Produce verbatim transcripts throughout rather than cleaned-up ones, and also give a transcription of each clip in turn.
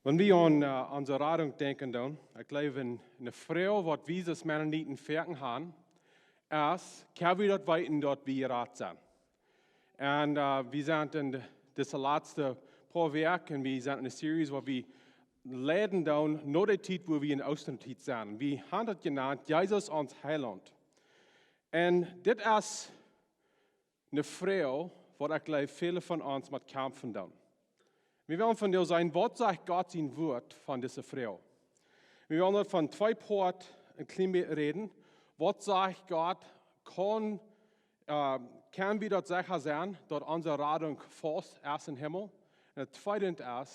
Wan wie aun äh, onse Radunk denkjen, dan, ekj jleew, eene Froag, waut wie aus Mennoniten foaken haben, es: Kjenn wie daut weeten, daut wie jerat sent? Un äh, wie sent en de, dise latste poa Wäakj, wie sent en eene Series, wua wie leiden doonen no de Tiet, wua wie en Oostren Tiet sent. Wie haben daut jenant: Jesus ons Heilaunt. Un dit es eene Froag, waut ekj jleew, väle von ons met kjamfen doonen. Wie wellen vondoag seenen, waut sajcht Gott sien Wort von dise Froag? Wie wellen daut von twee Poat een kjlien bät räden. Waut sajcht Gott, kaun, äh, kjenn wie daut secha sennen, daut onse Radunk faust es em Himmel? Un daut tweede es,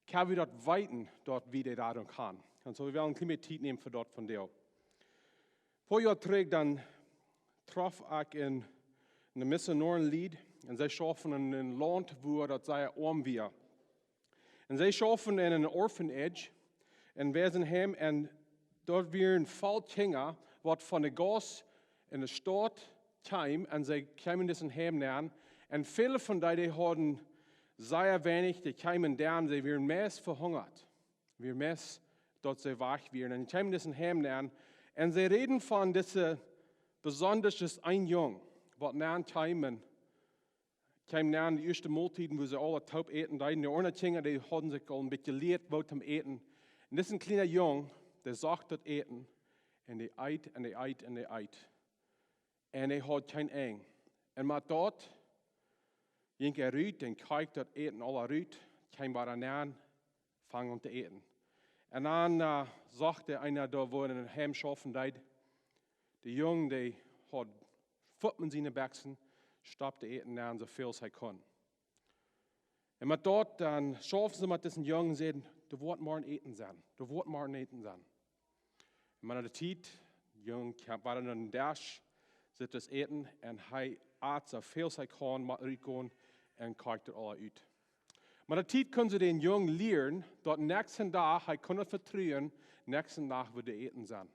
kjenn wie daut weeten, daut wie de Radunk haben? Un soo, wie wellen een kjlien bät Tiet nämen fa daut vondoag. Poa Joa trigj, dan trof ekj en, en Missionoarenlied, un see schauften en een Launt, wua daut sea oam wia. Un see schauften en een Orphanage, en Waisenheim, un doa wieren väl Kjinja, waut von de Gauss en de Staut kjeemen, un see kjeemen en dise Heim nenn. Un väle von dee, dee hauden sea weinich, dee kjeemen dan, see wieren meist vehungat. Wieren meist, daut see wajch wieren. Un kjeemen en dise Heim nenn. Un see räden von dise, besondasch een Jung, waut nenn kjeem, kjeem nenn de ieeschte Moltieden, wua see aule toop äten deeden. De aundre Kjinja, dee hauden sikj aul een bät jelieet, woo toom äten. Un dise kjliene Jung, dee sach daut Äten, un dee eet, un dee eet, un dee eet. Un hee haud kjeen Enj. Un met daut jinkj hee rut un kjikjt daut Äten aula rut, kjeem wada nenn, funk aun to äten. Un dan äh, sach eena doa, wua en een Heim schaufen deed, de Jung, dee haud Fuppen en siene Bekjsen, stopt daut Äten nenn, soo väl aus hee kunn. Un met daut, dan schauften see met disen Jung un säden: Doa woat morjen Äten sennen, doa woat morjen Äten sennen. Un met de Tiet, de Jung kjeem wada no dän Desch, sitt daut Äten, un hee at soo väl aus hee kunn, met rutgonen, un kjikjt daut aula rut. Met de Tiet kunn see dän Jung lieren, daut näakjsten Dach, hee kunn daut vetruen, näakjsten Dach wudd Äten sennen.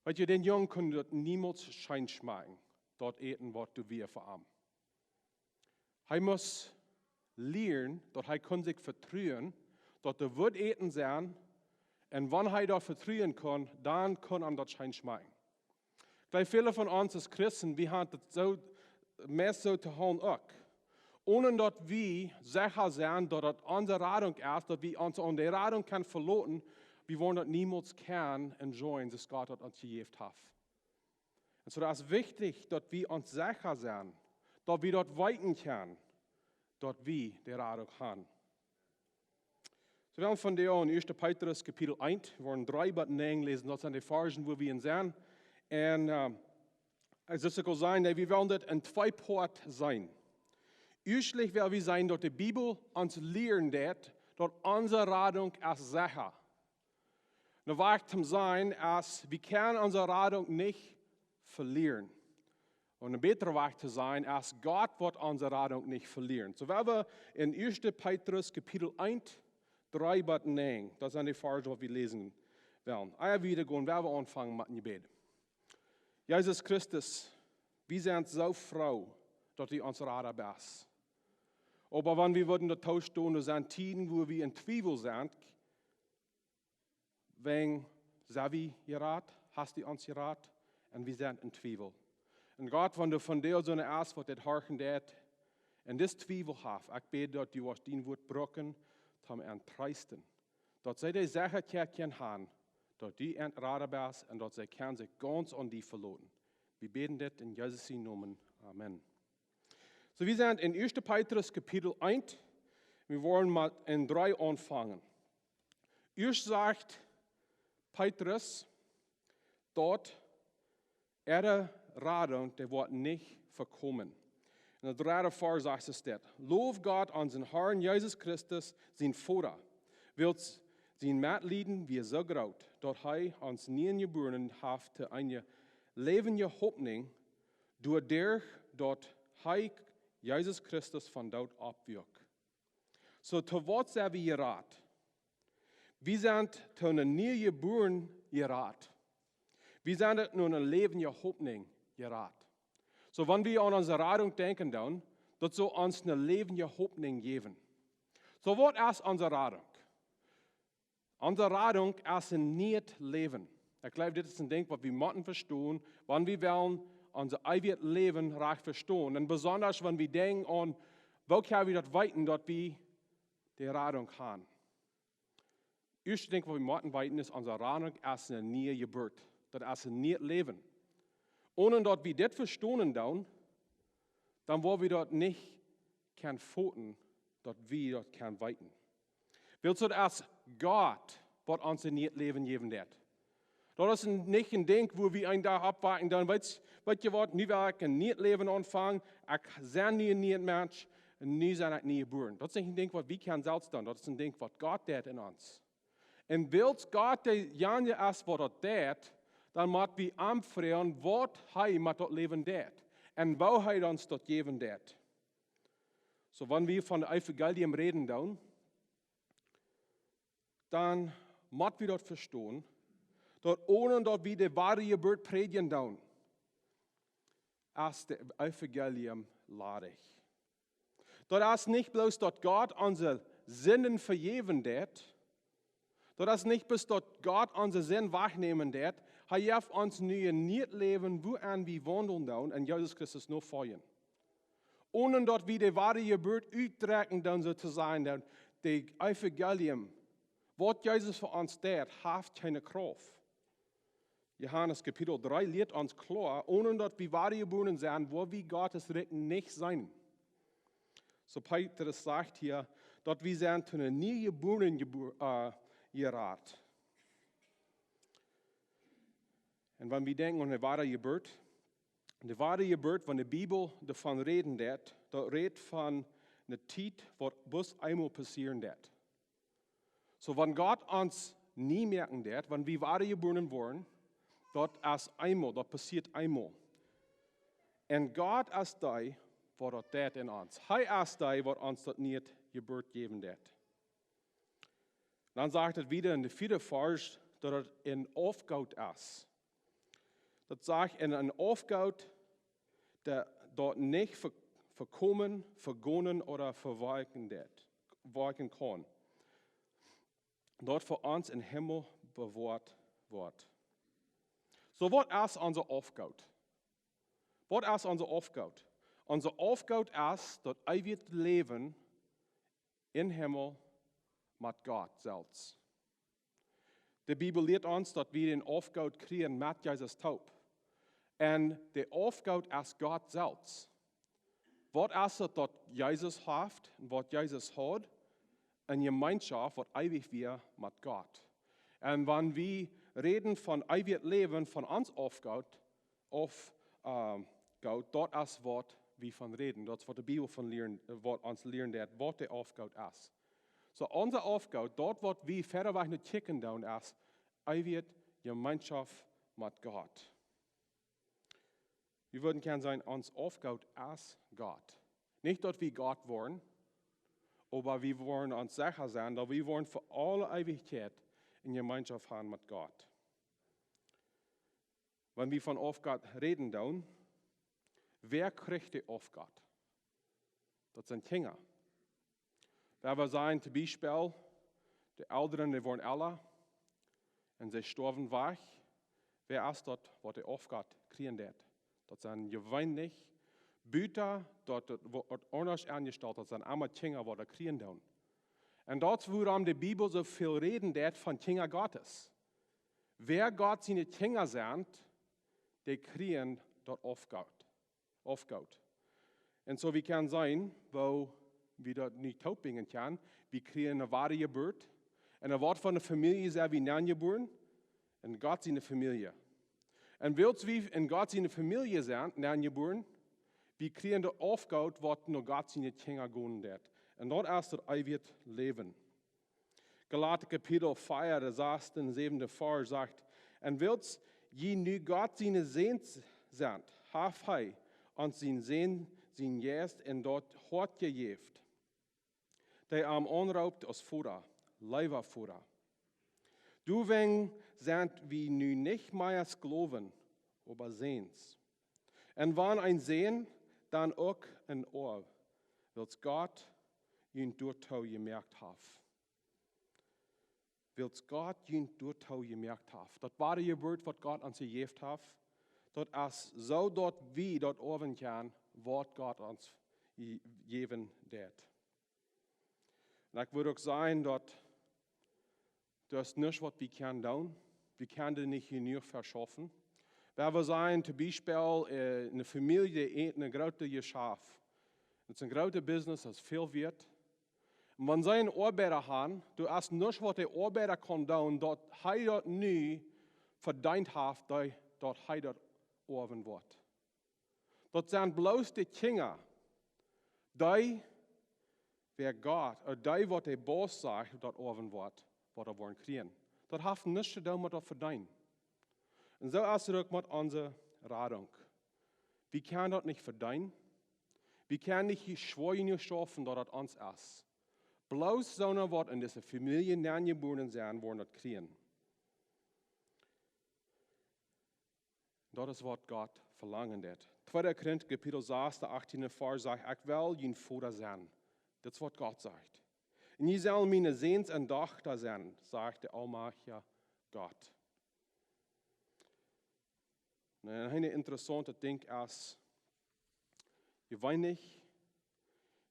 Weetst, dän Jung kunn daut niemols scheen schmakjen, daut Äten, waut doa wia fa am. Hee must lieren, daut hee kunn sikj vetruen, daut doa wudd Äten sennen, un wan hee daut vetruen kunn, dan kunn am daut scheen schmakjen. Ekj jleew, väle von ons aus Christen, wie haben daut soo, meist soo to hoolen uk. Onen daut wie secha sent, daut daut onse Radunk es, daut wie ons aun de Radunk kjennen veloten, wie woaren daut niemols kjennen enjoyen, soo aus Gott daut ons jejäft haft. Un soo, daut es wichtich, daut wie ons secha sent, daut wie daut weeten kjennen, daut wie de Radunk haben. Soo, wie wellen vondoag en ieeschte Petrus Kapitel eent, wie woaren dree bat näajen läsen, daut sent de Varzen, wua wie en sent. Un äh, et es uk aul sennen, daut wie wellen daut en twee Poat seenen. Ieeschtlich well wie seenen, daut de Bibel ons lieren deit, daut onse Radunk es secha. Een Wajch to seenen es, wie kjennen onse Radunk nich velieren. Un een bätra Wajch to seenen es, Gott woat onse Radunk nich velieren. Soo, wie wellen en ieeschte Petrus Kapitel eent, dree bat näajen, daut sent de Varzen, waut wie läsen wellen. Ea wie wieda gonen, well wie aunfangen met een Jebäd. Jesus Christus, wie sent soo froo, daut du ons Rada best. Oba wan wie wudden daut toostonen, doa sent Tieden, wua wie en Twiewel sent, wäajen: Sent wie jerat? Hast du ons jerat? Un wie sent en Twiewel. Un Gott, wan doa vondoag soone es, waut dit horchen deit, un dis Twiewel haft, ekj bäd, daut du woascht dien Wort brucken, om an to treesten, daut see de Sechaheit kjennen haben, daut du äa Rada best, un daut see kjennen sikj gaunz aun die veloten. Wie bäden dit en Jesus sienen Nomen. Amen. Soo, wie sent en ieeschte Petrus Kapitel eent. Wie woaren met en dree aunfangen. Ieescht sajcht Petrus, daut äare Radunk, dee woat nich vekomen. En daut dredde Varsch sajcht et dit: Low Gott, onsen Harn Jesus Christus, sien Voda, wiels sien Metlieden wia soo groot, daut hee ons nie jebuaren haft to eene läwendje Hopninj, doaderch daut hee Jesus Christus vom Doot oppwakjt. Soo, to waut sent wie jerat? Wie sent to eene niee Jeburt jerat. Wie sent to eene läwendje Hopninj jerat. Soo, wan wie aun onse Radunk denkjen, dan, daut saul ons eene läwendje Hopninj jäwen. Soo, waut es onse Radunk? Onse Radunk es een nieet Läwen. Ekj jleew, dit es een Dinkj, waut wie motten vestonen, wan wie wellen onse eewjet Läwen rajcht vestonen. Un besonda, wan wie denkjen aun, woo kjenn wie daut weeten, daut wie de Radunk han? Ieeschte Dinkj, waut wie motten weeten, es, onse Radunk es eene niee Jeburt. Daut es een nieet Läwen. Onen daut wie dit vestonen doonen, dan woa wie daut nich kjennen foten, daut wie daut kjennen weeten. Wiels daut es Gott, waut ons een nieet Läwen jäwen deit. Daut es een, nich een Dinkj, wua wie een Dach oppwaken, dan weetst, weetst du waut, nu well ekj een nieet Läwen aunfangen, ekj sie nu een nieet Mensch, un nu sie ekj nie jebuaren. Daut es nich een Dinkj, waut wie kjennen selfst doonen. Daut es een Dinkj, waut Gott deit en ons. Un wiels Gott dejanja es, waut daut deit, dan mott wie am froagen, waut hee met daut Läwen deit un woo hee ons daut jäwen deit. Soo, wan wie von daut Evangelium räden doonen, dan mott wie daut vestonen, daut onen daut wie de Wadajeburt prädjen doonen, es daut Evangelium ladich. Daut es nich bloos, daut Gott onse Sinden vejäwen deit. Daut es nich bloos, daut Gott onse Sind wajchnämen deit. Hee jeft ons nu een nieet Läwen, wuaenn wie waundlen doonen un Jesus Christus nofoljen. Onen daut wie de Wadajeburt utdrekjen doonen, soo to sajen, daut daut Evangelium, waut Jesus fa ons deit, haft kjeene Krauft. Johanes Kapitel dree lieet ons kloa, onen daut wie wadajebuaren sent, woa wie Gott sien Rikj nich seenen. Soo Petrus sajcht hia, daut wie sent to eene niee Jeburt jebu-, äh, jerat. Un wan wie denkjen aun de Wadajeburt, de Wadajeburt, wan de Bibel doavon räden deit, daut rät von eene Tiet, waut bloos eemol passieren deit. Soo, wan Gott ons nie moaken deit, wan wie wadajebuaren woaren, daut es eemol, daut passieet eemol. Un Gott es dee, waut daut deit en ons. Hee es dee, waut ons daut niee Jeburt jäwen deit. Dan sajcht et wieda en de vieede Varsch, daut et een Oafgoot es. Daut sajcht, en een Oafgoot, daut, daut nich ve-, vekomen, vegonen ooda vewalkjen deit, walkjen kaun. Daut fa ons em Himmel bewoat woat. Soo, waut es onse Oafgoot? Waut es onse Oafgoot? Onse Oafgoot es daut eewje Läwen em Himmel met Gott selfst. De Bibel lieet ons, daut wie dän Oafgoot kjrieen met Jesus toop. Un de Oafgoot es Gott selfst. Waut es daut, daut Jesus haft un waut Jesus haud? Eene Jemeenschoft, waut eewich wia met Gott. Un wan wie räden von eewjet Läwen, von ons Oafgoot, Oaf-, ähm, Goot, daut es, waut wie von räden. Daut es, waut de Bibel von lieren, äh, waut ons lieren deit, waut de Oafgoot es. Soo, onse Oafgoot, daut, waut wie wieda wajch no kjikjen doonen, es eewje Jemeenschoft met Gott. Wie wudden kjennen sajen, ons Oafgoot es Gott. Nich, daut wie Gott woaren, oba wie woaren ons secha sennen, daut wie woaren fa aule Eewichkjeit eene Jemeenschoft haben met Gott. Wan wie von Oafgoot räden doonen, wäa kjricht de Oafgoot? Daut sent Kjinja. Wäa wie sajen, toom Biespel, de Elren, dee woaren oolt un see stoawen wajch. Wäa es daut, waut de Oafgoot kjrieen deit? Daut sent jeweenlich, buta daut, daut woat aundasch aunjestalt, daut sent emma Kjinja, waut daut kjrieen doonen. Un daut es, wuarom de Bibel soo väl räden deit von Kjinja Gottes. Wäa Gott siene Kjinja sent, dee kjrieen daut Oafgoot. Oafgoot. Un soo, wie kjennen seenen, woo wie daut nu toopbrinjen kjennen. Wie kjrieen eene Wadajeburt. Un en waut fa eene Famielje sent wie nenjebuaren? En Gott siene Famielje. Un wiels wie en Gott siene Famielje sent nenjebuaren, wie kjrieen daut Oafgoot, waut no Gott siene Kjinja gonen deit. Un daut es daut eewje Läwen. Galata Kapitel vea, de sasta un säwenda Varsch sajcht: "Un wiels jie nu Gott siene Säns sent, haft hee ons sienen Sän, sienen Jeist, en daut Hoat jejäft, dee am aunroopt aus Voda, leewa Voda. Doawäajen sent wie nu nich mea Sklowen, oba Säns. Un wan een Sän, dan uk een Oaw, wiels Gott junt doatoo jemoakt haft. Wiels Gott junt doatoo jemoakt haft. Daut wada Jeburt, waut Gott ons jejäft haft, daut es soo, daut wie daut oawen kjennen, waut Gott ons je-, jäwen deit. Un ekj wudd uk sajen, daut daut es nuscht, waut wie kjennen doonen. Wie kjennen nich jenuach veschaufen. Wie haben seenen, toom Biespel, äh, eene Famielje, dee haft eene groote Jeschaft. Daut es een grootet Business, daut es väl wieet. Un wan see eenen Oabeida haben, daut es nuscht, waut de Oabeida kaun doonen, daut hee daut nu vedeent haft, daut, daut hee daut oawen woat. Daut sent bloos de Kjinja, dee, wäa Gott, ooda dee, waut de Boss sajcht, daut oawen woat, waut hee woat kjrieen. Daut haft nuscht to doonen met daut vedeenen. Un soo es daut uk met onse Radunk. Wie kjennen daut nich vedeenen. Wie kjennen nich schwoa jenuach schaufen, daut daut ons es. Bloos soone, waut en dise Famielje nenjebuaren sent, woaren daut kjrieen. Daut es, waut Gott velangen deit. Tweede Korint, Kapitel sas, de achttiende Varsch sajcht: "Ekj well jun Voda sennen." Daut es, waut Gott sajcht. "Un jie sellen miene Säns un Dochta sennen", sajcht de aulmajchtja Gott. Nu, een interessauntet Dinkj es, jeweenlich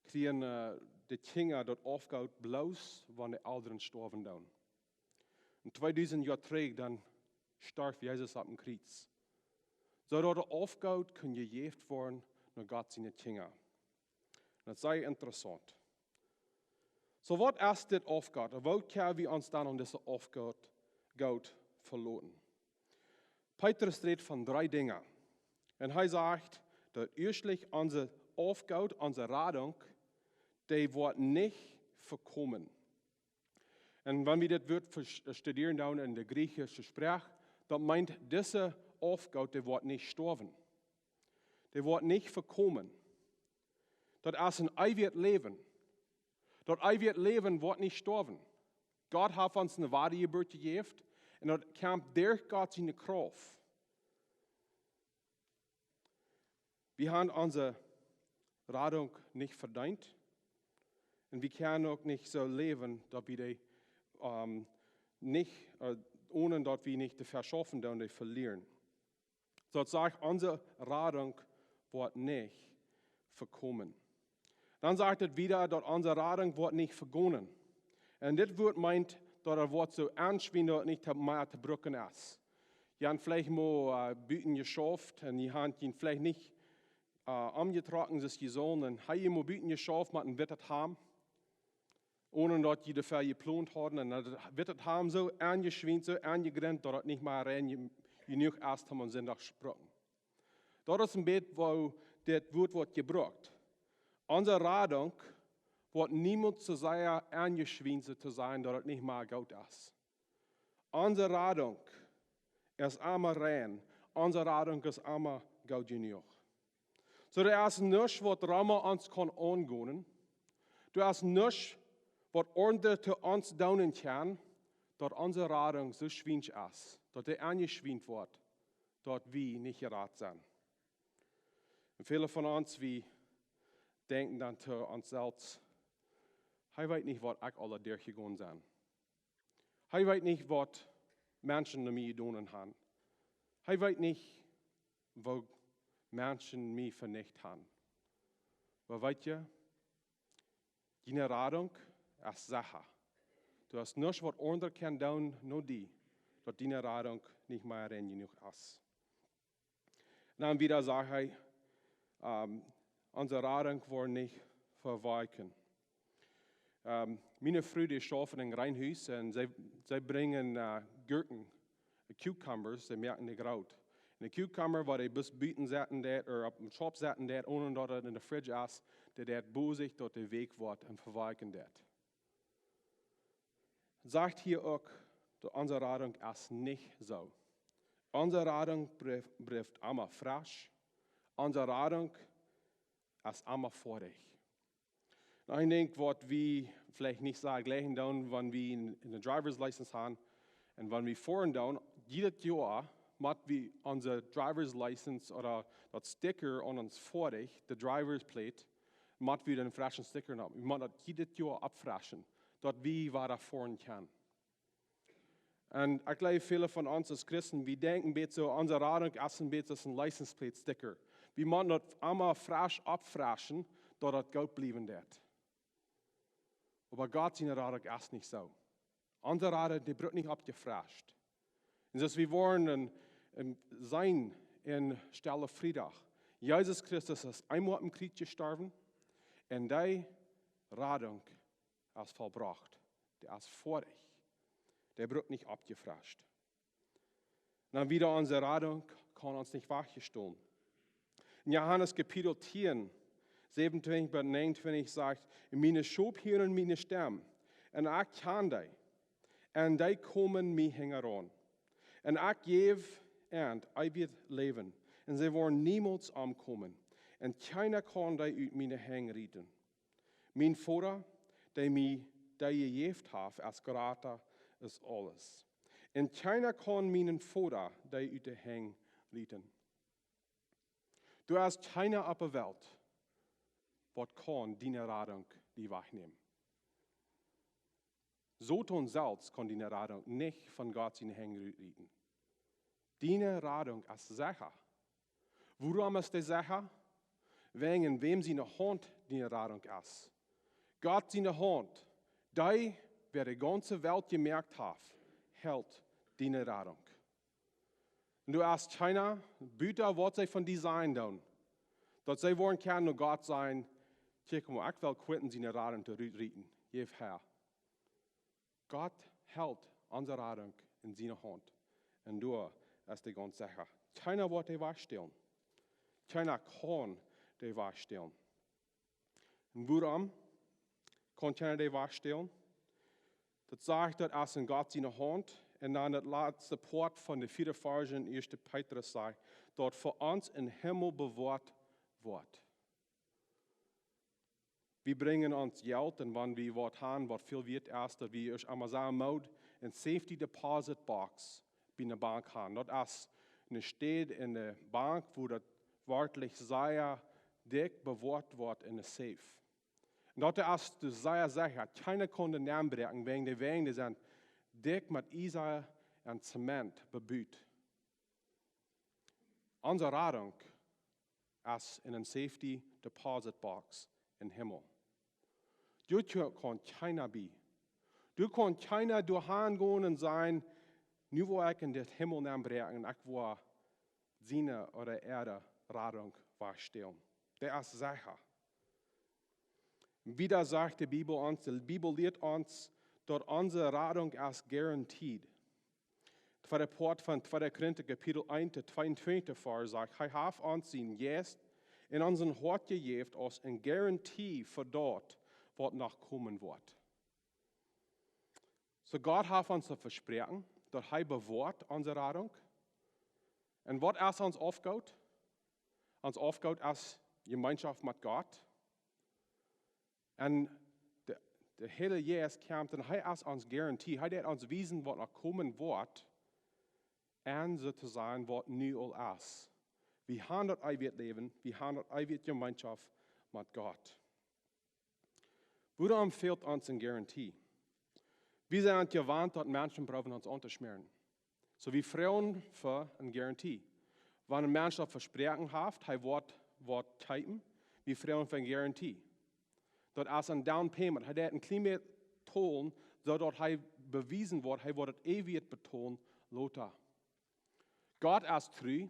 kjrieen, äh, de Kjinja daut Oafgoot bloos, wan de Elren stoawen doonen. Un tweedusent Joa trigj, dan storf Jesus opp een Kjriez. Soo daut daut Oafgoot kunn jejäft woaren no Gott siene Kjinja. Daut es sea interessaunt. Soo, waut es dit Oafgoot? Un woo kjenn wie ons dan aun dit Oafgoot, Goot veloten? Petrus rät von dree Dinja. Un hee sajcht, daut ieeschtlich onse Oafgoot, onse Radunk, dee woat nich vekomen. Un wan wie dit Wuat ves-, studieren dan en de griechische Sproak, daut meent, dise Oafgoot, dee woat nich stoawen. Dee woat nich vekomen. Daut es een eewjet Läwen. Daut eewjet Läwen woat nich stoawen. Gott haft ons eene Wadajeburt jejäft un daut kjemt derch Gott siene Krauft. Wie haben onse Radunk nich vedeent. Un wie kjennen uk nich soo läwen, daut wie dee, ähm, nich, äh, onen daut wie nich de veschaufen doonen, dee velieren. Daut sajcht, onse Radunk woat nich vekomen. Dan sajcht et wieda, daut onse Radunk woat nich vegonen. Un dit Wuat meent, daut et woat soo aunschwienen, daut et nich to, mea to brucken es. Jie haben veleicht mol, äh, buten jeschauft un jie haben junt veleicht nich, äh, aunjetrocken, soo aus jie sullen. Un jie haben mol buten jeschauft met een wittet Hamd, onen daut jie doafäa jeplont hauden. Un daut wittet Hamd soo aunjeschwient, soo aunjegrennt, daut et nich mea rein je-, jenuach es, om aun Sindach brucken. Daut es een bät, woo dit Wuat woat jebrukt. Onse Radunk woat niemols soo sea aunjeschwient, soo to sajen, daut et nich mea goot es. Onse Radunk es emma rein. Onse Radunk es emma goot jenuach. Soo, doa es nuscht, waut rom ons kaun aungonen. Doa es nuscht, waut aundre to ons doonen kjennen, daut onse Radunk soo schwiensch es, daut dee aunjeschwient woat, daut wie nich jerat sent. Un väle von ons, wie denkjen dan to ons selfst: "Hee weet nich, waut ekj aul derchjegonen sie. Hee weet nich, waut Menschen no mie jedonen haben. Hee weet nich, woo Menschen mie venicht haben." Oba weetst du, diene Radunk es secha. Doa es nuscht, waut aundre kjennen doonen no die, daut diene Radunk nich mea rein jenuach es. Dan wieda sajcht hee, ähm, onse Radunk woat nich vewalkjen. Ähm, miene Fru, dee schauft en een Greenhus un see, see brinjen, äh, Gurken, de Cucumbers, see moaken dee groot. Un de Cucumber, waut eena bloos buten saten deit, ooda opp een Schaup saten deit, onen daut et en de Fridge es, dee deit bosich daut dee weekj woat un vewalkjen deit. Sajcht hia uk, daut onse Radunk es nich soo. Onse Radunk blift, blift emma fresch. Onse Radunk es emma foadich. Un ekj denkj, waut wie veleicht nich soo jlikjen doonen, wan wie een, een driver's license haben un wan wie foaren doonen, jiedet Joa mott wie onse driver's license ooda daut Sticker aun ons Foatich, de driver's plate, mott wie dän freschen Sticker haben. Wie motten daut jiedet Joa auffreschen, daut wie wada foaren kjennen. Un ekj jleew, väle von ons aus Christen, wie denkjen een bät soo, onse Radunk es een bät aus een License Plate Sticker. Wie motten daut emma fresch auffreschen, daut daut goot bliewen deit. Oba Gott siene Radunk es nich soo. Onse Radunk, dee brukt nich oppjefrescht. Un soo aus wie woaren en, en seenen en Stelle Friedach. Jesus Christus es eemol opp däm Kjriez jestorwen un dee Radunk es vollbrocht. Dee es foadich. Dee brukt nich oppjefrescht. Dan wada, onse Radunk kaun ons nich wajchjestolen. En Johanes Kapitel tieen, säwenuntwintich bat näajenuntwintich sajcht: "Miene Schop hieren miene Stemm, un ekj kjan dee, un dee komen mie hinjaraun. Un ekj jäw an eewjet Läwen, un see woaren niemols omkomen, un kjeena kaun dee ut miene Henj rieten. Mien Voda, dee mie dee jejäft haft, es jrata aus aules. Un kjeena kaun mienen Voda dee ut de Henj rieten." Doa es kjeena opp de Welt, waut kaun diene Radunk die wajchnämen. Soton selfst kaun diene Radunk nich von Gott siene Henj rut rieten. Diene Radunk es secha. Wuarom es dee secha? Wäajen en wäm siene Haunt diene Radunk es. Gott siene Haunt, dee, wäa de gaunze Welt jemoakt haft, helt diene Radunk. Un doa es kjeena, buta waut see von die sajen doonen, daut see woaren kjennen no Gott sajen: "Kjikj mol, ekj well Quinten siene Radunk rut rieten. Jäw häa." Gott helt onse Radunk en siene Haunt. Un doa es dee gaunz secha. Kjeena woat dee wajchstälen. Kjeena kaun dee wajchstälen. Un wuarom kaun kjeena dee wajchstälen? Daut sajcht, daut es en Gott siene Haunt. Un dan daut latste Poat von de vieede Varsch en ieeschte Petrus sajcht, daut fa ons em Himmel bewoat woat. Wie brinjen ons Jelt un wan wie waut haben, waut väl wieet es, daut wie ieescht emol soo mau en safety deposit box bie eene Bank haben. Daut es eene Städ en de Bank, wua daut werkjlich sea dikj bewoat woat en de safe. Un daut es dus sea secha. Kjeena kaun doa nenbräakjen, wäajen de Wenj, dee sent dikj met Iesa un Zement bebut. Onse Radunk es en eene safety deposit box em Himmel. Doa kaun kjeena bie. Doa kaun kjeena doahan gonen un sajen: "Nu woa ekj en dän Himmel nenbräakjen, ekj woa siene ooda äare Radunk wajchstälen." Dee es secha. Wada sajcht de Bibel ons, de Bibel lieet ons, daut onse Radunk es guaranteed. Tweeda Poat von Tweeda Korinta Kapitel eent, Varsch tweeuntwintich sajcht: "Hee haft ons sienen Jeist en ons Hoat jejäft aus eene Garantie fa daut, waut noch komen woat." Soo Gott haft ons daut vesproaken, daut hee bewoat onse Radunk. Un waut es ons Aufgoot? Ons Aufgoot es Jemeenschoft met Gott. Un de, de Heilje Jeist kjemt un hee es ons Garantie. Hee deit ons wiesen, waut noch komen woat. Un soo to sajen, waut nu aul es. Wie haben daut eewje Läwen, wie haben daut eewje Jemeenschoft met Gott. Wuarom fält ons eene Garantie? Wie sent jewant, daut Menschen proowen ons auntoschmäaren. Soo, wie froagen fa eene Garantie. Wan een Mensch daut vesproaken haft, hee woat waut kjeepen, wie froagen fa eene Garantie. Daut es een down payment. Hee deit een kjlien bät betolen, soo daut hee bewiesen woat, hee woat daut eewje betolen, lota. Gott es tru,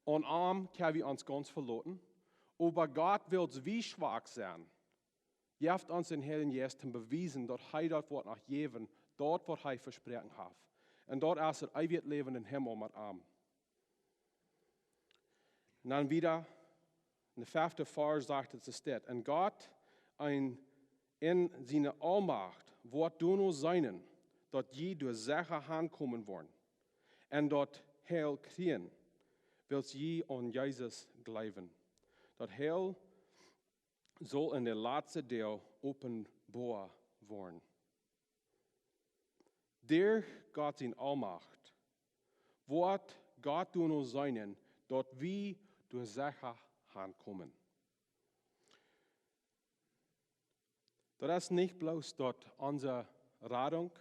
aun am kjenn wie ons gaunz veloten, oba Gott, wiels wie schwak sent, jeft ons dän Heiljen Jeist toom bewiesen, daut hee daut woat noch jäwen, daut waut hee vesproaken haft. Un daut es daut eewje Läwen em Himmel met am. Un dan wada, en de fefte Varsch sajcht et, soo steit: "Un Gott en, en siene Aulmacht woat doano seenen, daut jie doa secha hankomen woaren, un daut Heil kjrieen, wiels jie aun Jesus jleewen." Daut Heil saul en de latste Doag openboa woaren. Derch Gott siene Aulmacht woat Gott doano seenen, daut wie doa secha hankomen. Daut es nich bloos daut onse Radunk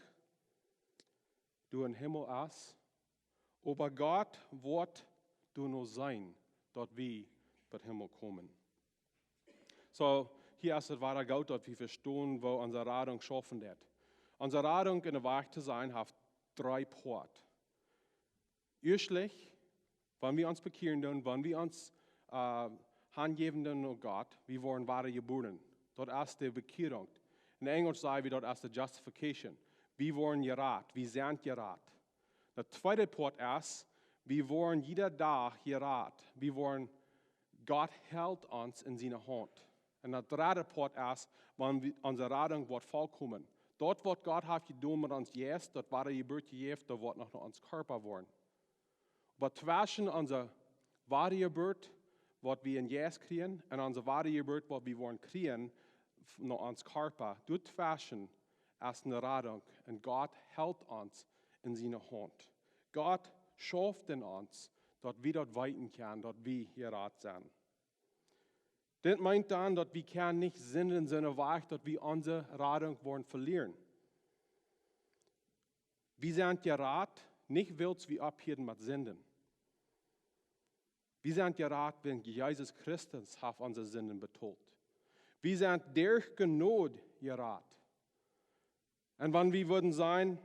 doa em Himmel es, oba Gott woat doano seenen, daut wie bat Himmel komen. Soo, hia es daut wada goot, daut wie vestonen, woo onse Radunk schaufen deit. Onse Radunk en de Wajch to seenen haft dree Poat. Ieeschtlich, wan wie ons bekjieren doonen, wan wie ons hanjäwen doonen no Gott, wie woaren wada jebuaren. Daut es de Bekjierunk. En Enjelsch saj wie daut es de justification. Wie woaren jerat, wie sent jerat. De tweede Poat es, wie woaren jieda Dach jerat. Wie woaren, Gott helt ons en siene Haunt. Un de dredde Poat es, wan onse Radunk woat volkomen. Daut waut Gott haft jedonen met ons Jeist, daut wada Jeburt jejäft, daut woat noch no ons Kjarpa woaren. Oba tweschen onse wada Jeburt, waut wie em Jeist kjrieen, un onse wada Jeburt, waut wie woaren kjrieen no ons Kjarpa, doa tweschen es ne Radunk, un Gott helt ons en siene Haunt. Gott schauft en ons, daut wie daut weeten kjennen, daut wie jerat sent. Dit meent dan, daut wie kjennen nich sinden en soone Wajch, daut wie onse Radunk woaren velieren. Wie sent jerat, nich wiels wie opphieden met sinden. Wie sent jerat, wiels Jesus Christus haft onse Sinden betolt. Wie sent derch Jnod jerat. Un wan wie wudden sajen,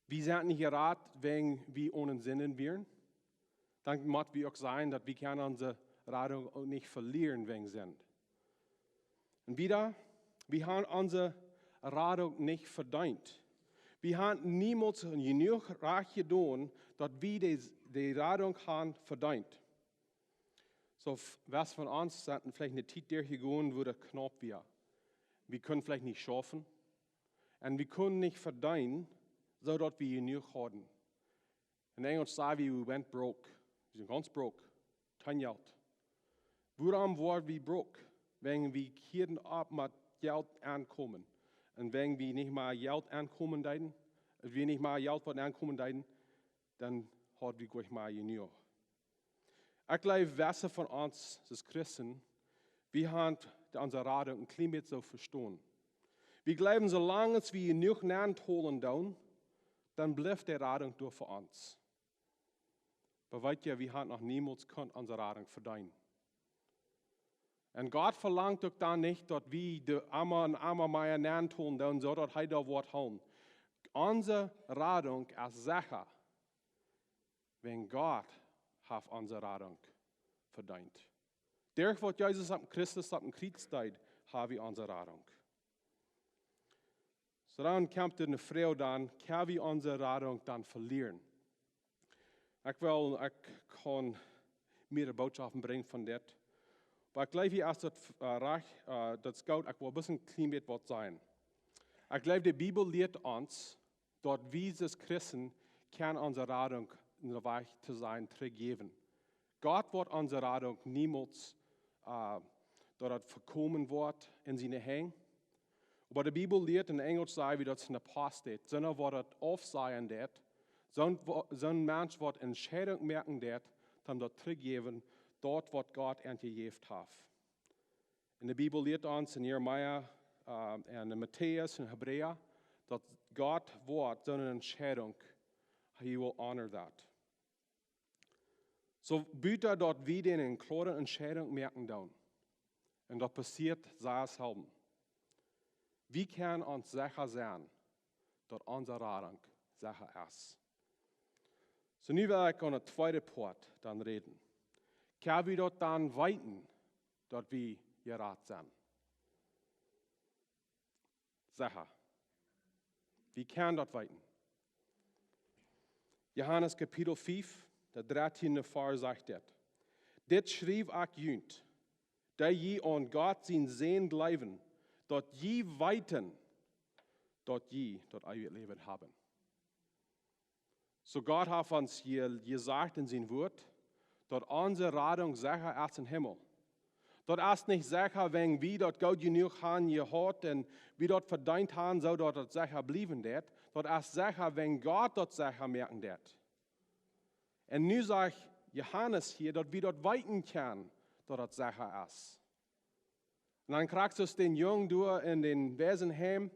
wie sent nich jerat, wäajen wie onen Sinden wieren, dan mott wie uk sajen, daut wie kjennen onse Radunk uk nich velieren wäajen Sind. Un wada, wie han onse Radunk nich vedeent. Wie han niemols jenuach rajcht jedonen, daut wie de, de Radunk han vedeent. Soo, wäa von ons sent veleicht ne Tiet derchjegonen, wua daut knaup wia. Wie kunnen veleicht nich schaufen. Un wie kunnen nich vedeenen, soo daut wie jenuach hauden. En Enjelsch saj wie, we went broke. Wie sent gaunz broke. Kjeen Jelt. Wuarom woaren wie broke? Wäajen wie hieeden opp met Jelt aunkomen. Un wäajen wie nich mea Jelt aunkomen deeden, wie nich mea Jelt waut aunkomen deeden, dan haud wie nich mea jenuach. Ekj jleew, wäa von ons, aus Christen, wie han onse Radunk een kjlien bät soo vestonen. Wie jleewen, soo lang aus wie jenuach nentolen doonen, dan blift de Radunk doa fa ons. Oba weet jie, wie han noch niemols kunt onse Radunk vedeenen. Un Gott velangt uk dan nich, daut wie de emma un emma mea nentolen doonen, soo daut hee doa woat hoolen. Onse Radunk es secha, wäajen Gott haft onse Radunk vedeent. Derch waut Jesus opp Christus opp daut Kjriez deed, ha wie onse Radunk. Soo dan kjemt de Froag dan, kjenn wie onse Radunk dan velieren? Ekj well, ekj kaun mea Botschoften brinjen von dit. Oba ekj jleew, hia es daut, äh, rajcht, äh, daut es goot, ekj well bloos een kjlien bät waut sajen. Ekj jleew, de Bibel lieet ons, daut wie aus Christen kjennen onse Radunk en de Wajch to sennen trigjjäwen. Gott woat onse Radunk niemols, äh, daut daut vekomen woat en siene Henj. Oba de Bibel lieet, en Enjelsch saj wie daut es een Apostat, soona waut daut aufsajen deit, soon, soon Mensch waut Entscheidunk moaken deit, dan daut trigjjäwen, daut waut Gott an jejäft haft. En de Bibel lieet ons en Jeremia, äh, en Matäus, en Hebräa, daut Gott woat soone Entscheidunk, he will honor that. Soo, buta daut wie dan eene kloare Entscheidunk moaken doonen. Un daut passieet sea selden. Wie kjennen ons secha sennen, daut onse Radunk secha es. Soo, nu well ekj aun de tweede Poat dan räden. Kjenn wie daut dan weeten, daut wie jerat sent? Secha. Wie kjennen daut weeten? Johanes Kapitel fief, de dartieende Varsch sajcht dit: Dit schriew ekj junt, dee jie aun Gott sienen Sän jleewen, daut jie weeten, daut jie daut eewje Läwen haben. Soo Gott haft ons hia jesajcht en sien Wuat, daut onse Radunk secha es em Himmel. Daut es nich secha, wäajen wie daut goot jenuach han jehaut un wie daut vedeent han, soo daut daut secha bliewen deit. Daut es secha, wäajen Gott daut secha moaken deit. Un nu sajcht Johanes hia, daut wie daut weeten kjennen, daut daut secha es. Un dan krakjt soo aus dän Jung doa en dän Waisenheim,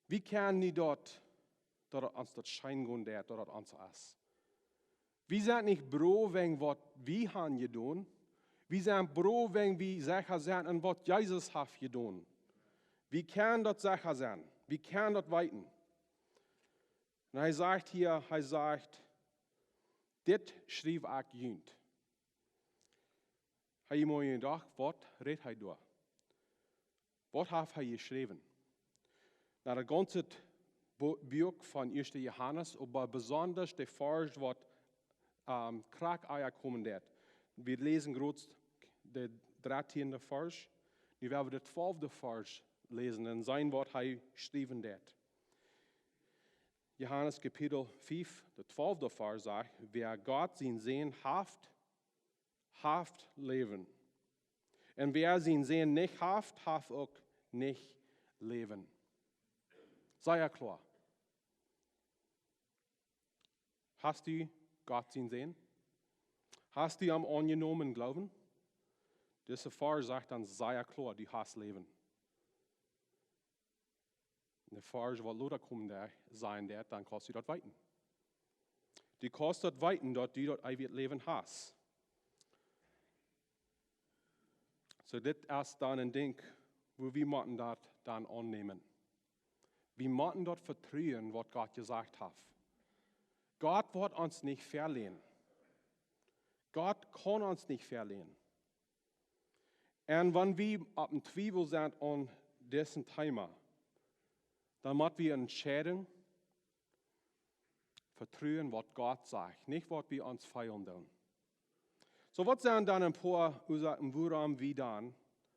wie kjennen nich daut, daut ons daut scheen gonen deit, daut daut ons es. Wie sent nich broo wäajen waut wie han jedonen. Wie sent broo wäajen wie secha sent en waut Jesus haft jedonen. Wie kjennen daut secha sennen. Wie kjennen daut weeten. Un hee sajcht hia, hee sajcht: "Dit schriew ekj junt." Hee mott jedocht, waut rät hee doa? Waut haft hee jeschräwen? Na, daut gaunze Bo-, Buak von Ieeschte Johanes, oba besondasch de Varsch waut, ähm, krakjt ea komen deit. Wie läsen krakjt de dartieende Varsch. Nu woa wie de twalfte Varsch läsen un seenen waut hee schriewen deit. Johanes Kapitel fiew, de twalfte Varsch sajcht: "Wäa Gott sien Sän haft, haft Läwen. Un wäa sien Sän nich haft, haft uk nich Läwen." Sea kloa. Hast du Gott sien Sän? Hast du am aunjenomen em Gloowen? Dise Varsch sajcht dan sea kloa, du hast Läwen. De Varsch waut lota komen deit, sajen deit, dan kaust du daut weeten. Du kaust daut weeten, daut du daut eewje Läwen hast. Soo, dit es dan een Dinkj, woo wie motten daut dan aunnämen. Wie motten daut vetruen, waut Gott jesajcht haft. Gott woat ons nich veleajen. Gott kaun ons nich veleajen. Un wan wie opp een Twiewel sent aun disen Thema, dan mott wie entscheiden, vetruen waut Gott sajcht, nich waut wie ons feelen doonen. Soo, waut sent dan een poa Uasoaken, wuarom wie dan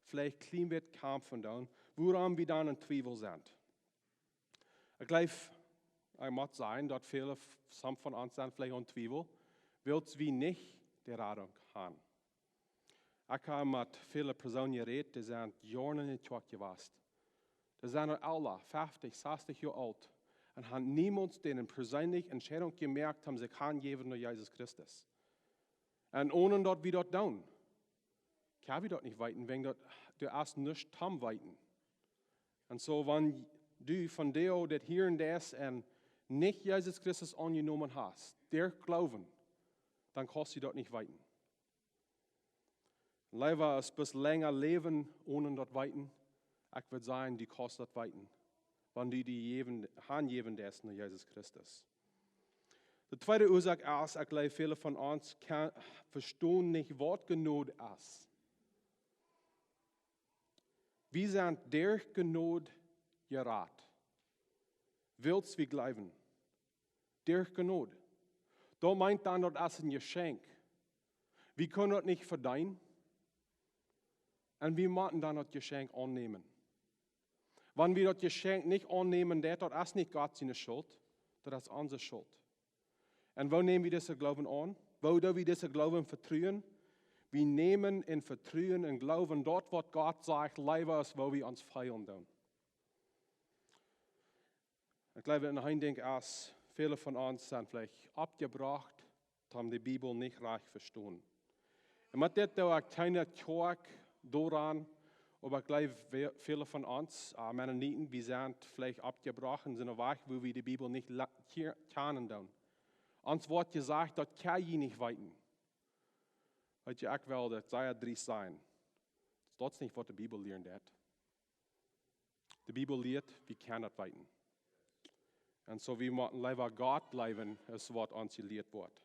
veleicht kjlien bät kjamfen doonen, wuarom wie dan en Twiewel sent? Ekj jleew, ekj mott sajen, daut väle, some von ons sent veleicht en Twiewel, wiels wie nich de Radunk han. Ekj hab met väle Persoonen jerät, dee sent Joaren en de Kjoakj jewast. Dee sent aul ella, feftich, sastich Joa oolt. Un han niemols eene perseenelje Entscheidunk jemoakt, om sikj hanjäwen no Jesus Christus. Un onen daut wie daut doonen, kjenn wie daut nich weeten, wäajen daut, doa es nuscht toom weeten. Un soo, wan du vondoag dit hieren deist un nich Jesus Christus aunjenomen hast, derch Gloowen, dan kaust du daut nich weeten. Leewa aus bloos lenja läwen onen daut weeten, ekj wudd sajen, du kaust daut weeten, wan du die jäwen, hanjäwen deist no Jesus Christus. De tweede Uasoak es, ekj jleew, väle von ons kjenn-, vestonen nich, waut Jnod es. Wie sent derch Jnod jerat, wiels wie jleewen. Derch Jnod. Daut meent dan, daut es een Jeschenkj. Wie kjennen daut nich vedeenen. Un wie motten dan daut Jeschenkj aunnämen. Wan wie daut Jeschenkj nich aunnämen, daut, daut es nich Gott siene Schult, daut es onse Schult. Un woo näm wie disen Gloowen aun? Woo doo wie disen Gloowen vetruen? Wie nämen un vetruen un gloowen daut, waut Gott sajcht, leewa aus woo wie ons feelen doonen. Ekj jleew, een Dinkj es, väle von ons sent veleicht oppjebrocht, om de Bibel nich rajcht vestonen. Un met dit doo ekj kjeene Kjoakj doaraun, oba ekj jleew, ve-, väle von ons, äh, Mennoniten, wie sent veleicht oppjebrocht en soon Wajch, woo wie de Bibel nich la-, kje-, kjanen doonen. Ons woat jesajcht, daut kjenn jie nich weeten. Weet jie, ekj well daut sea driest sajen. Daut es nich, waut de Bibel lieren deit. De Bibel lieet, wie kjennen daut weeten. Un soo, wie motten leewa Gott jleewen, es waut ons jelieet woat.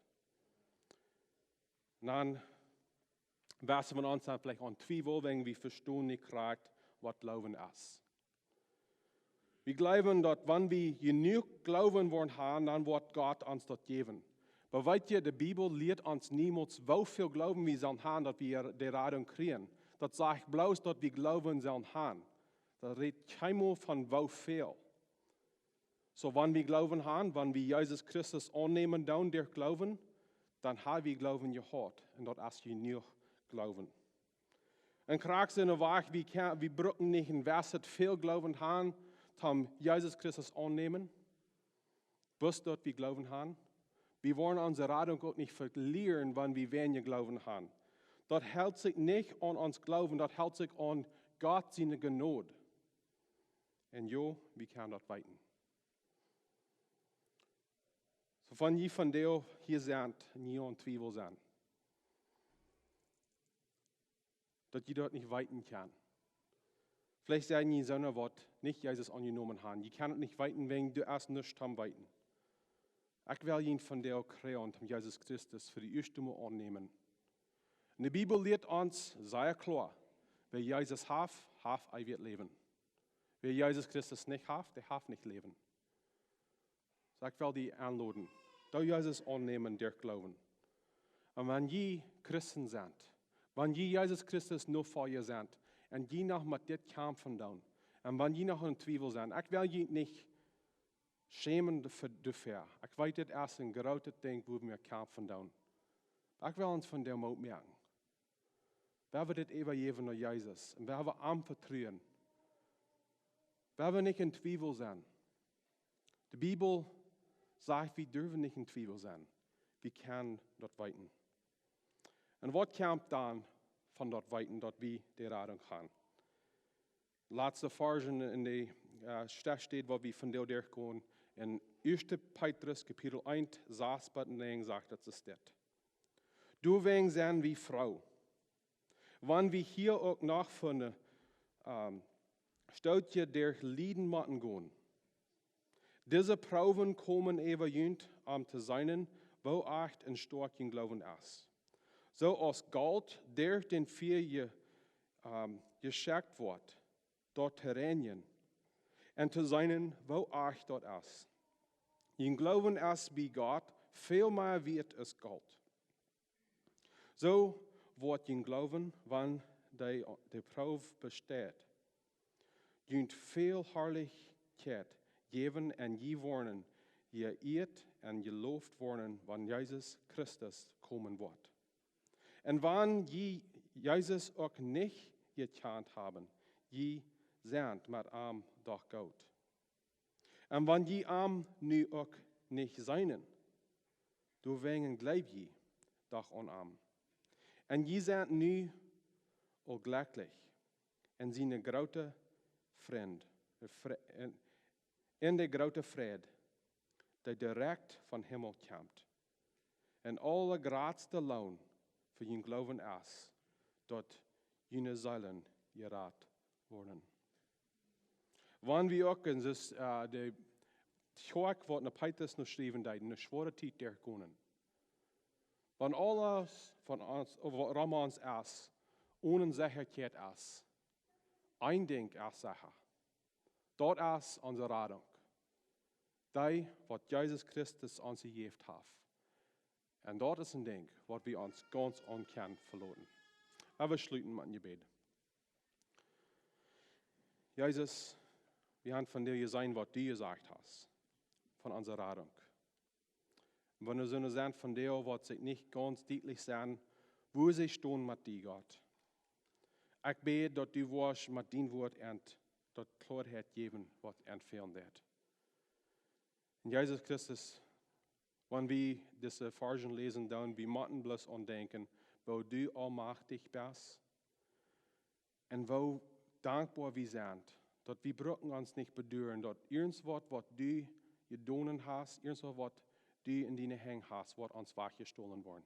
Un dan, wäa von ons dan veleicht en Twiewel, wäajen wie vestonen nich krakjt, waut Gloowen es. Wie jleewen, daut wan wie jenuach Gloowen woaren han, dan woat Gott ons daut jäwen. Oba weet jie, de Bibel lieet ons niemols, woo väl Gloowen wie sellen han, daut wie de Radunk kjrieen. Daut sajcht bloos, daut wie Gloowen sellen han. Daut rät kjeenmol von woo väl. Soo, wan wie Gloowen han, wan wie Jesus Christus aunnämen doonen derch Gloowen, dan ha wie Gloowen jehaut. Un daut es jenuach Gloowen. Un krakjt soo wajch, wie kjenn-, wie brucken nich een Wesset väl Gloowen han, om Jesus Christus aunnämen. Bloos daut wie Gloowen han. Wie woaren onse Radunk uk nich velieren, wan wie weinja Gloowen han. Daut helt sikj nich aun ons Gloowen, daut helt sikj aun Gott siene Jnod. Un jo, wie kjennen daut weeten. Soo, wan jie vondoag hia sent, jie en Twiewel sent, daut jie daut nich weeten kjennen. Veleicht sent jie soone, waut nich Jesus aunjenomen haben. Jie kjennen daut nich weeten, wäajen doa es nuscht toom weeten. Ekj well junt vondoag kjrieen toom Jesus Christus fa de ieeschte Mol aunnämen. Un de Bibel lieet ons sea kloa: Wäa Jesus haft, haft eewjet Läwen. Wäa Jesus Christus nich haft, dee haft nich Läwen. Soo, ekj well die enloden: Doo Jesus aunnämen derch Gloowen. Un wan jie Christen sent, wan jie Jesus Christus Nofolja sent, un jie noch met dit kjamfen doonen, un wan jie noch en Twiewel sent, ekj well junt nich schämen doafäa. Ekj weet, dit es een grootet Dinkj, wua wie kjamfen doonen. Oba ekj well ons vondoag Moot moaken. Wie haben dit äwajäwen no Jesus un wie haben am Vetruen. Wie haben nich en Twiewel sennen. De Bibel sajcht, wie derwen nich en Twiewel sennen. Wie kjennen daut weeten. Un waut kjemt dan von daut weeten, daut wie de Radunk haben? Latste Varsch en de, äh, Stell steit, waut wie vondoag derchgonen. En ieeschte Petrus Kapitel eent, sas bat näajen sajcht daut, es dit: Doawäajen sent wie froo, wan wie hia uk noch fa een, ähm, Stootje derch Lieden motten gonen. Dise Proowen komen äwa junt, om to seenen, woo echta un stoakja jun Gloowen es. Soo aus Golt derch daut Fia je-, ähm, jeschekjt woat, daut to reinjen, un to seenen, woo echta daut es. Jun Gloowen es bie Gott väl mea wieet aus Golt. Soo woat jun Gloowen, wan dee de Proow besteit, junt väl Harlichkjeit jäwen un jie woaren jeieet un jeloft woaren, wan Jesus Christus komen woat. Un wan jie Jesus uk nich jekjant haben, jie sent met am doch goot. Un wan jie am nu uk nich seenen, doawäajen jleew jie doch aun am. Un jie sent nu aul jlekjlich en siene groote Frind, Fre-, en, en de groote Freid, dee direkt vom Himmel kjemt. Un aulajratste Loon fa jun Gloowen es, daut june Seelen jerat woaren. Wan wie uk en dis, äh, de Kjoakj, waut no Petrus no schriewen deed, ne schwoare Tiet derchgonen. Wan aules von ons, waut rom ons es, one Sechaheit es, een Dinkj es secha. Daut es onse Radunk. Dee, waut Jesus Christus ons jejäft haft. Un daut es een Dinkj, waut wie ons gaunz aun kjennen veloten. Lot ons schluten met een Jebäd. Jesus, wie haben vondoag jeseenen, waut du jesajcht hast von onse Radunk. Un wan doa soone sent vondoag, waut sikj nich gaunz dietlich sent, woo see stonen met die, Gott, ekj bäd, daut du woascht met dien Wort an daut Kloarheit jäwen, waut an fälen deit. Un Jesus Christus, wan wie dise Varsch läsen, dan wie motten bloos aun denkjen, woo du aulmajchtich best un woo dankboa wie sent, daut wie brucken ons nich beduaren, daut irjentwaut, waut du jedonen hast, irjentwaut, waut du en diene Henj hast, woat ons wajchjestolen woaren.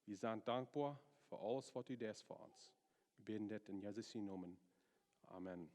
Wie sent dankboa fa aules, waut du deist fa ons. Wie bäden dit en Jesus sien Nomen. Amen.